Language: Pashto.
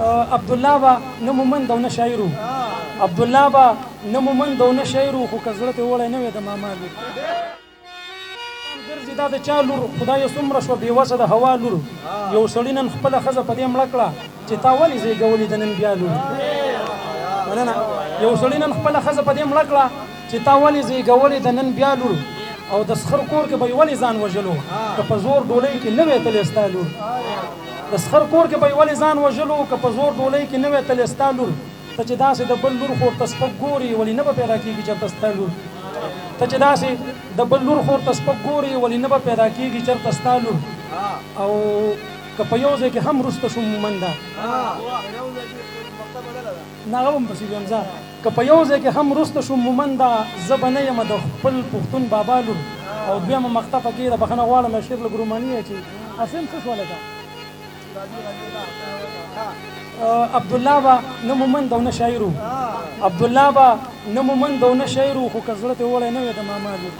عبدالله به نه مومند او نه شاعر و، عبدالله به نه مومند او نه شاعر و، خو که زړه ته وړی نه وی د ماما لور. ګرځي دا د چا لور، خدایه څومره شوه بې وسه د هوا لور. یو سړي نن خپله ښځه په دې مړه کړه چې تا ولې زېږولې د نن بیا لور. مننه. یو سړي نن خپله ښځه په دې مړه کړه چې تا ولې زېږولې د نن بیا لور، او د سخر کور کې به یې ولې ځان وژلو که په زور ډولۍ کې نه وې تلې ستا لور. د سخر کور کې به یې ولې ځان وژلو که په زور ډولۍ کې نه وې تلې ستا لور. ته چې داسې د بل لور خور ته سپک ګورې ولې نه به پیدا کېږي چېرته ستا لور. ته چې داسې د بل لور خور ته سپک ګورې ولې نه به پیدا کېږي چېرته ستا لور. او که په یو ځای کې هم وروسته شوم مومنده، نه هغه به هم پسې ویم ځه. که په یو ځای کې هم وروسته شوم مومنده، زه به نه یم د خپل پښتون بابا لور. او دویمه مقطع پکې ده، بخښنه غواړم شعر لږ روماني دی چې اسیم څه شوه لکه عبدالله به نه مومند او نه شاعر و، عبدالله به نه مومند او نه شاعر و، خو که زړه ته وړی نه وی د ماما لور.